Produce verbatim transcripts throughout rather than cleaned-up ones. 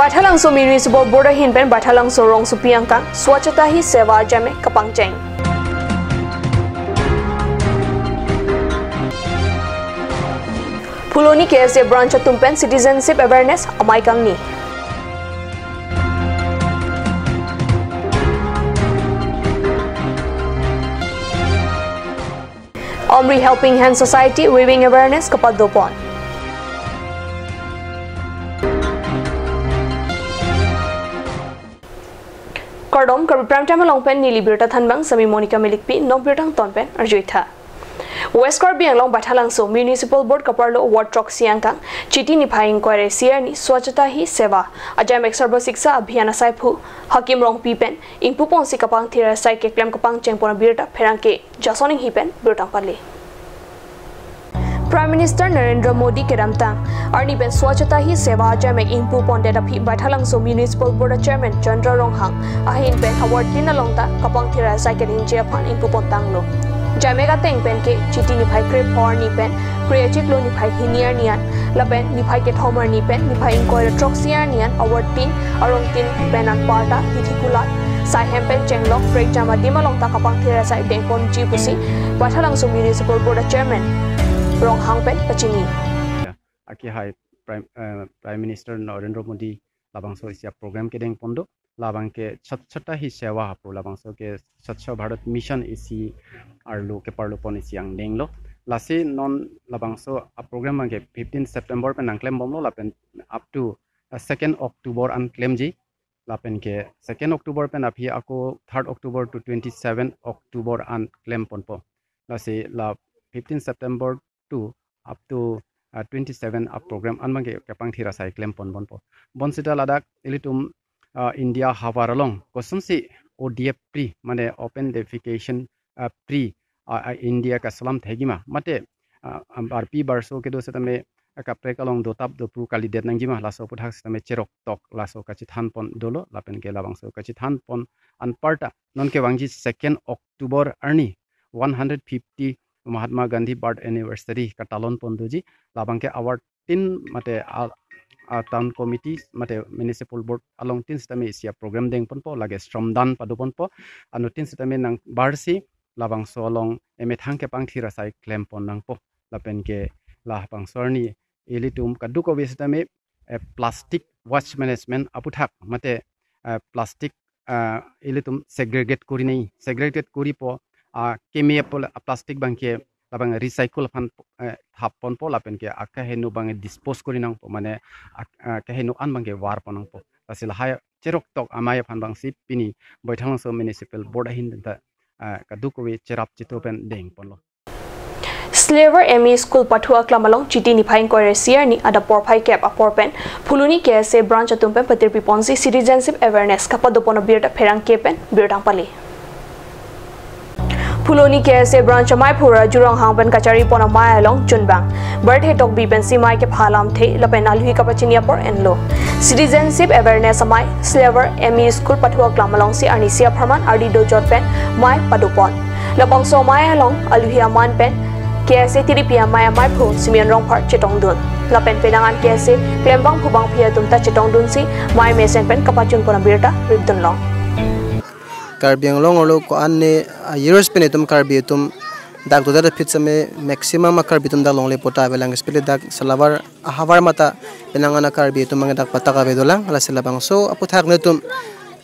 Baithalangso Municipal Board ahin pen Baithalangso rongsopi angkang Swachhata Hi Seva ajaimek kapangcheng. Phuloni K S A branch atum pen citizenship awareness amei kangni. Omri Helping Hand Society weaving awareness kapadopon. Kardom, Karbi Prime Time along pen neli birta thanbang sami Monica Milikpi, non birta angton pen arjuitha. West Karbi Anglong Baithalangso Municipal Board kaparlo ward throksi angkang Chiti niphai ingkoi ra isi arni Swachhata Hi Seva ajaimek Sarva Shiksha Abhiyan asaiphu Hakim Rongpi pen ingpuponsi kapangthir asai keklem kapangchengpon abirta pherangke Jason Inghi pen birta pale. Prime Minister Narendra Modi kedamtang arni pen Swachhata Hi Seva ajaimek ingpupondet aphi Baithalangso Municipal Board Chairman Chandra Ronghang ahin pen award tin along ta kapangthir asai keningje aphan ingpupon tanglo. Ajaimek ateng pen ke Chiti niphai krepho arni pen kre-achiklo niphai hini arni an lapen niphai kethom arni pen niphai ingkoi ra throksi arni an award tin arong tin pen anparta hithi kulat, saihem pen chenglok, prekjam adim along ta kapangthir asai dengponji pusi Baithalangso Municipal Board Chairman Ronghang pen pachini. Akehai Prime, eh, Prime Minister Narendra Modi labangso isi aprogram kedengpon do, labang ke Swachhata Hi Seva pu, labangso ke Swachh Bharat Mission isi arlo keparlopon isi angdenglo. Lasi non labangso aprogram abang ke fifteen September pen nangklembomlo lapen up to, uh, second October an klemji. Lapen ke second October pen aphi ako third October to twenty-seven October an klemponpo. Lasi la fifteen September to up to, uh, twenty-seven aprogram an abang ke kapangthir asai klemponbompo. Bonsita ladak ilitum, uh, India havar along kosonsi O D F free, mane open defecation, uh, free, uh, uh, India kaselam thekji ma. Mate, uh, um, arpi barso kedo setame, uh, kaprek along dotap dopru kalidet nangji ma, laso aphuthak setame cheroktok laso kachethanpon dolo, lapen ke labangso kachethanpon anparta non kevangji second October arni one hundred fifty Mahatma Gandhi birth anniversary katalonpon doji, labang ke award tin mate a, a town committee mate municipal board along tin setame isi aprogram dengponpo, lake shramdan padoponpo, anuttin setame nangbarsi labangso along emethang kepangthir asai klempon nangpo. Lapen ke labangso arni ilitum kadokave setame, eh, plastic waste management aphuthak mate, eh, plastic, ah, ilitum segregate kori nangji, segregate koripo, ah, keme apol, ah, plastic abang ke labang recycle aphan, eh, thapponpo lapen ke akeheno abang dispose kori nangpo, mane ak-, ah, keheno an abang ke varpon nangpo. Lasi lahai cheroktok amei aphan abangsi pini Baithalangso Municipal Board ahin ta, ah, kadokave cherap cheto pen dengponlo. Slaver M E School pathu aklam along Chiti niphai ingkoi ra isi arni adap porphai kep apor pen Phuloni K S A branch atum pen patirpiponsi citizenship awareness kapadopon abirta pherangke pen birta pale. Phuloni K S A branch amei phu Raju Ronghang pen kacharipon amei along chunbang Birthe Tokbi pensi mei kepha alamthe lapen alhi kapachini apor enlo. Citizenship awareness amei Slaver M E School pathu aklam alongsi arnisi apharman ardi dojot pen mei padopon. Labangso amei along alhi aman pen K S A tiripi amei amei phu Simeon Rongphar chetongdun. Lapen penang an K S A klembangphu bangphi atum ta chetongdunsi mei mesen pen kapachunpon abirta ripdunlong. Karbi Anglong arlo ko-an ne, ah, years pen itum Karbi atum dak doda da phit same maximum a Karbi atum dak longle patta avelang, especially dak Salavar ahavar mata penang an a Karbi atum abang dak patta ave dolang, lasi labangso aphuthak netum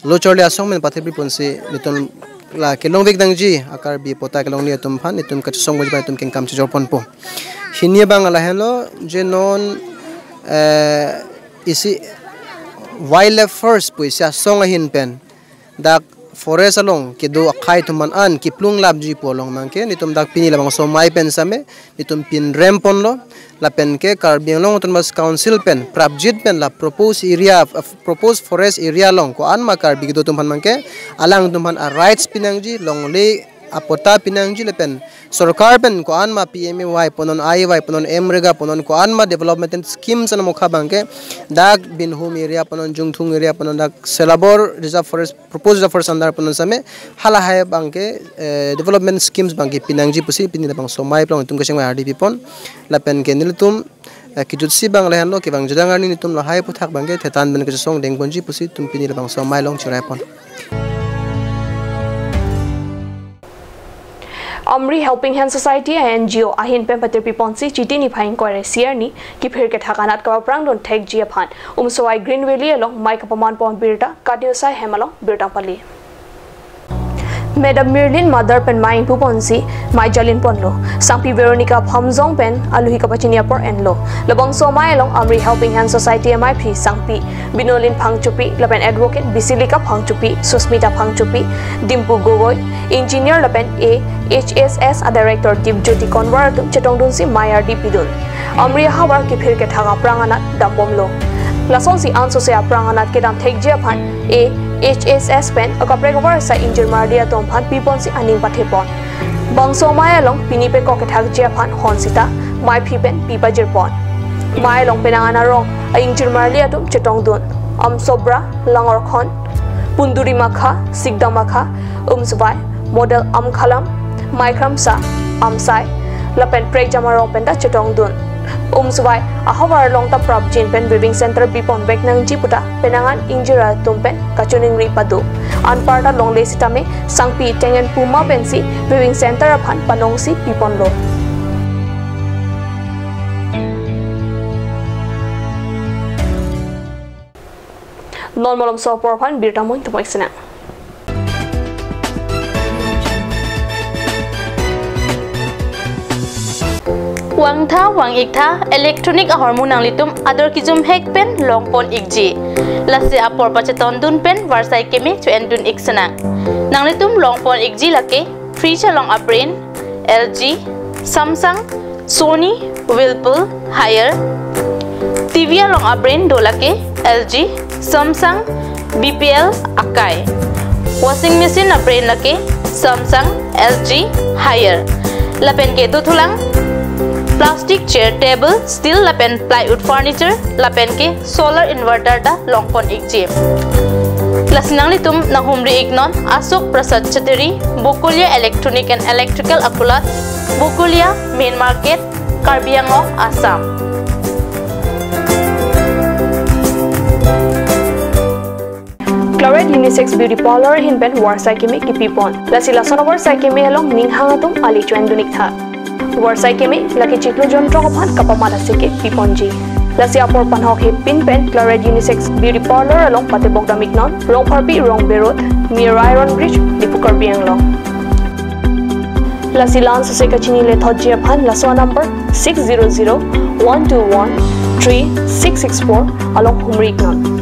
lo chorle asong pen pathipri ponsi netum la kelongvek nangji a Karbi patta kelongle atum aphan netum kachesong bojba netum kengkam chejor ponpo. Hini abang lahenlo je non, eh, isi wildlife first pu isi asong ahin pen dak forest along kedo akhei atum aphan an kiplung lapji pu along abang ke netum dak pini labangso mei pen same netum pinrem ponlo, lapen ke Karbi Anglong Autonomous Council pen prapjit pen la proposed area, uh, proposed forest area along ko-an ma Karbi kedo atum aphan abang ke alangtum aphan a rights pinangji, longle apatta pinangji lapen sorkar pen ko-an ma P M A Y punon, A A Y punon, MGNREGA punon, ko-an ma development schemes anamokha abang ke dak Binhum area punon, Jungthung area punon, dak Selabor Reserve Forest, proposed Reserve Forest under punon same halahai abang ke, eh, development schemes abang ke pinangji pusi pini labangso mei along itum kecheng ardi pipon lapen ke nelitum Eh, kejutsi abang lahenlo, kevang jadang arni netum lahai aphuthak abangke thetan pen kechesong dengponji pusi netum pini labangso amei along cheraipon. Amri Helping Hand Society, N G O ahin pen patirpiponsi Chiti niphai ingkoi ra isi arni kiphir kethak anat kapaprangdun thekji aphan Umsowai Green Valley along amei kapamanpon birta Katniusai hem along birta pali. Madam Mirlin Madar pen amei ingpuponsi amei jalinponlo. Sangpi Veronica Phamjong pen aluhi kapachini apor enlo. Labangso amei along Amri Helping Hand Society ameiphi sangpi Binolin Phangchopi lapen advocate Basilika Phangchopi, Susmita Phangchopi, Dimpu Gogoi, engineer lapen A H S S a director Dipjyoti Konwar atum chetongdunsi amei ardi pidun. Amri ahavar kiphir kethak aprang anat dambomlo. Lasonsi ansose aprang anat kedam thekji aphan A H S S pen akaprek avarsai ingjirmarli atum aphan piponsi aning pathepon. Bangso amei along pini pekok kethakji aphan hon sita ameiphi pen pipajirpon. Amei along penang an arong a-ingjirmarli atum chetongdun. Amsobra, Langorkhon, Punduri Makha, Sikdam Makha, Umswai, Model Amkhalam, Maikramsa, Amsai, lapen prekjam arong penta chetongdun. Umswai ahavar along ta prapjin pen weaving center bipon vek nangji puta penang an ingjir atum pen kachiningri pado. Anparta longle sitame sangpi Tengen Puma pensi weaving center aphan panongsi piponlo. Non malomso apor aphan birta mo ingtong-ik sinang. Vangtha vang-iktha electronic ahormu nanglitum ador kejumhek pen longpon-ikji. Lasi apor pachetongdun pen varsai keme cho-endun-ik sinang. Nanglitum longpon-ikji lake fridge along a-brand L G, Samsung, Sony, Whirlpool, Haier. T V along a-brand do lake L G, Samsung, B P L, Akai. Washing machine a-brand lake Samsung, L G, Haier. Lapen ke dothulang plastic chair, table, steel lapen plywood furniture, lapen ke solar inverter ta longpon-ikji. Lasi nanglitum nanghumri-iknon Ashok Prasad Chateri, Bokolia Electronic and Electrical Akulat, Bokolia Main Market, Karbi Anglong, Assam. Claret Unisex Beauty Parlour ahin pen varsai keme kipipon. Lasi lason avarsai keme along ning hang atum ale cho-endun-iktha. Varsai keme lake chiklo jontrok aphan kapamat asike piponji. Lasi apor panhok hepin pen Claret Unisex Beauty Parlour along patebok dam-iknon, Rongpharpi Rongbe Road, near Iron Bridge, Diphu, Karbi Anglong. Lasi la-an sose kachinilethotji aphan laso number six zero zero one two one three six six four along humri-iknon.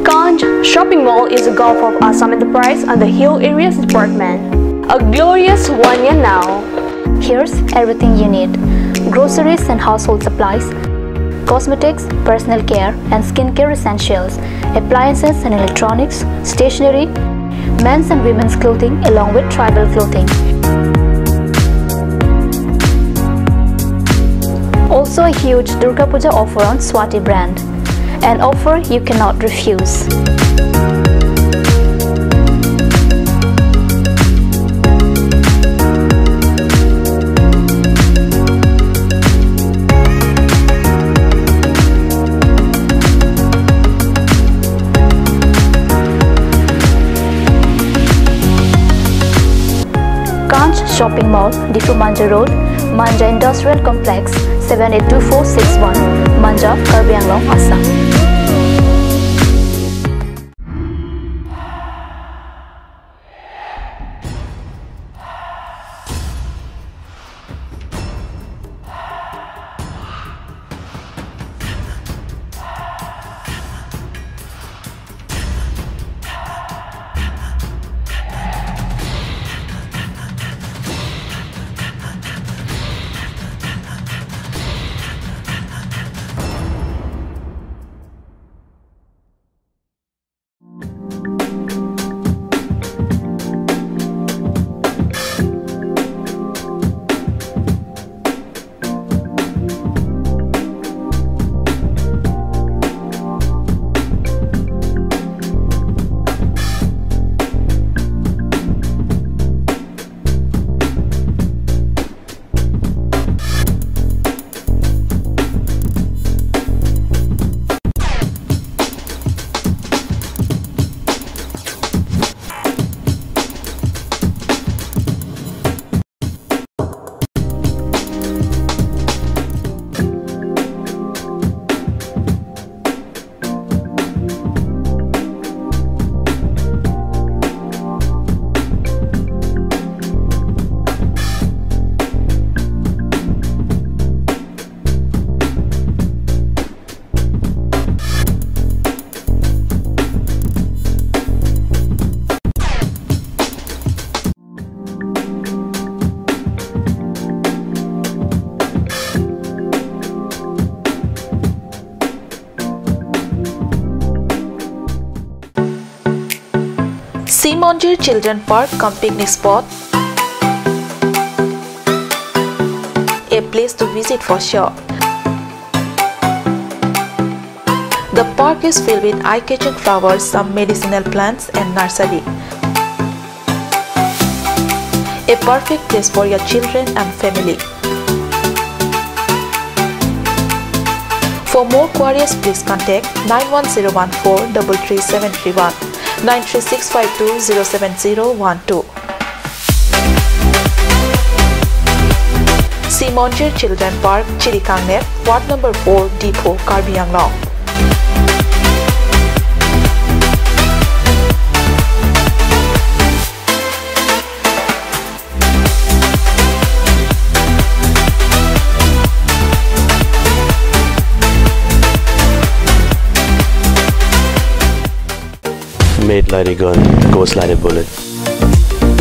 Kanj Shopping Mall is a gulf of Assam Enterprise and the Hill Areas Department. A glorious one year now. Here's everything you need: groceries and household supplies, cosmetics, personal care and skincare essentials, appliances and electronics, stationery, men's and women's clothing along with tribal clothing. Also a huge Durga Puja offer on Swati brand. An offer you cannot refuse. Kanch Shopping Mall, Diphu Manja Road, Manja Industrial Complex, seven eight two four six one, Manja, Karbi Anglong, Assam. Simonjir Children Park cum picnic spot, a place to visit for sure. The park is filled with eye-catching flowers, some medicinal plants and nursery. A perfect place for your children and family. For more queries, please contact nine one zero one four double three seven three one, nine three six five two zero seven zero one two. Simonjir Children Park, Chirikangnep, Ward number four, Diphu, Karbi Anglong. Made like a gun, goes like a bullet.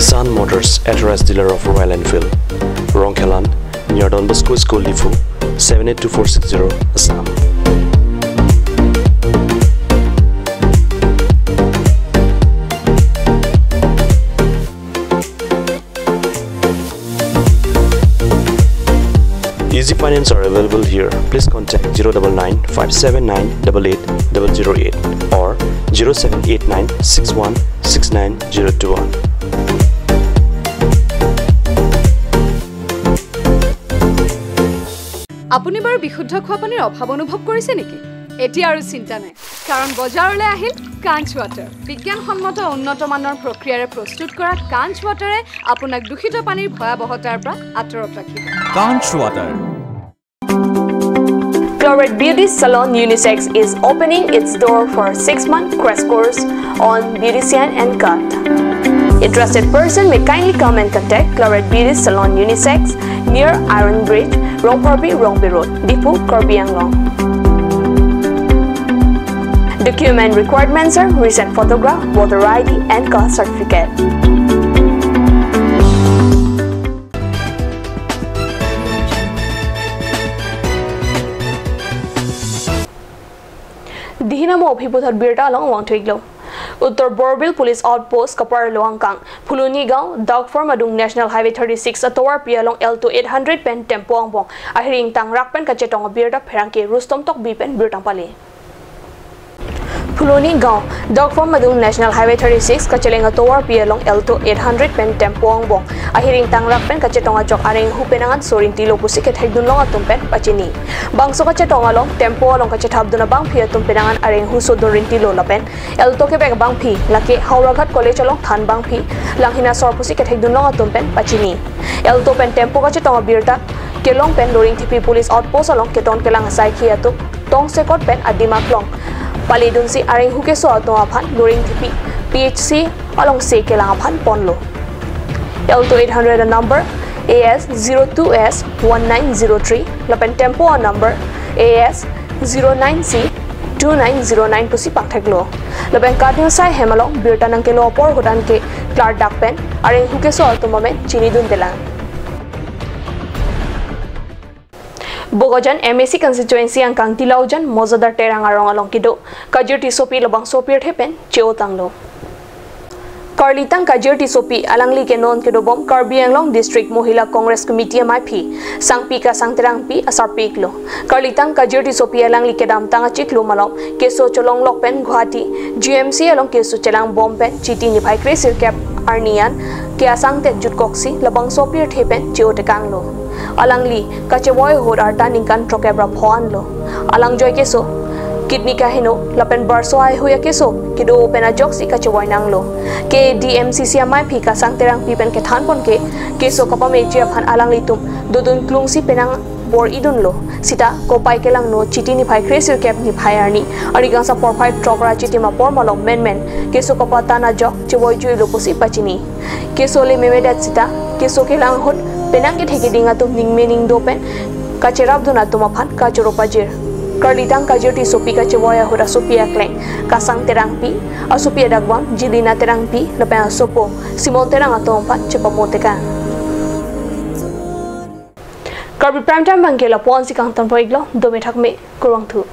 Sun Motors, authorized dealer of Royal Enfield. Rongkhelan, near Don Bosco School, Diphu, seven eight two four six zero, Assam. Easy finance are available here. Please contact zero double nine five seven nine double eight double zero eight or zero seven eight nine six one six nine zero two one. আপুনি বাৰু বিশুদ্ধ খোৱা পানীৰ অভাৱ অনুভৱ কৰিছে নেকি? এতিয়া আৰু চিন্তা নাই, কাৰণ বজাৰলৈ আহিল কাঞ্চ ৱাটাৰ। বিজ্ঞানসন্মত উন্নত মানৰ প্ৰক্ৰিয়াৰে প্ৰস্তুত কৰা কাঞ্চ ৱাটাৰে আপোনাক দূষিত পানীৰ ভয়াৱহতাৰ পৰা আঁতৰত ৰাখিব। Kanch Water. Cloret Beauty Salon Unisex is opening its door for six-month crash course on beautician and cut. Interested person may kindly come and contact Cloret Beauty Salon Unisex near Iron Bridge, Rongpharpi, Rongbe Road, Diphu, Karbi Anglong. Document requirements are recent photograph, voter I D, and caste certificate. Dihinamo aphi puthot birta along vangthuiklo. Uttar Borbil Police Outpost kaparlo angkang Phuloni Gaon, Dagform adung National Highway thirty-six atovarpi along Alto eight hundred pen tempo angbong ahir ingtangrak pen kachetong abirta pherangke Rustom Tokbi pen birta pali. Phuloni Gaon, Dogpam adung National Highway thirty-six kacheleng atovarpi along Alto eight hundred pen tempo angbong ahiring tangrak pen kachetong ajok areng ahu penang an sorinti lo pusi kethekdun long atum pen pachini. Bangso kachetong along tempo along kachethapdun abangpi atum penang an areng ahu sodun rinti lo lapen Alto kebek abangpi lake Howraghat College along than abangpi langhinasor pusi kethekdun long atum pen pachini. Alto pen tempo kachetong abirta kelong pen Loringthepi Police Outpost along keton kelang asaikhi atum tongsekot pen adim aklong paledunsi areng ahu keso atum aphan Loringthepi P H C alongsi kelang aphan ponlo. Alto eight hundred a number A S zero two S one nine zero three lapen tempo a number A S zero nine C two nine zero nine pusi pangtheklo. Lapen Kading Sai hem along birta nangkelo apor ahut anke klardak pen areng ahu keso atum amen chinidunde lang. Bokajan M A C constituency angkang Tilaujan Mojadar Terang arong along kedo Kajir Tissopi labangso apirthe pen che-o tanglo. Karlitang Kajir Tissopi alangli ke non kedobom Karbi Anglong District Mohila Congress Committee amaiphi Sangpi Kasang Terangpi asarpi iklo. Karlitang Kajir Tissopi alangli kedamtang achiklo malom keso cholonglok pen Guwahati G M C along keso chelangbom pen Chiti niphai kre-sirkep arni an ke asangtet jutkoksi labangso apirthe pen che-o tekanglo. Alangli kachevoi ahut arta ningkan throkkep ra pho anlo. Alangjoi keso, kidney kaheno lapen barso ahui akeso kedo pen ajoksi kachevoi nanglo. K A D M C C amaiphi Kasang Terangpi pen kethanpon ke keso kapameji aphan alanglitum dodun klungsi penang bor-idunlo. Sita kopai kelangno Chiti niphai kre-sirkep niphai arni, arni kangsam porphai throk ra chitim apor malom menmen keso kapatan ajok chevoijuilo pusi pachini. Keso le memedet sita keso kelang ahut penang kethe keding atum ningme ningdo pen kacherapdun atum aphan kachoro pajir. Karlitang Kajir Tissopi kachevoi ahut asopi akleng Kasang Terangpi, asopi adakbang Jilina Terangpi lapen asopo Simon Terang atum aphan chepapo tekang. Karbi Prime Time abangke lapu-ansi kangtonpo iklo, dome thakme, kurvangthu.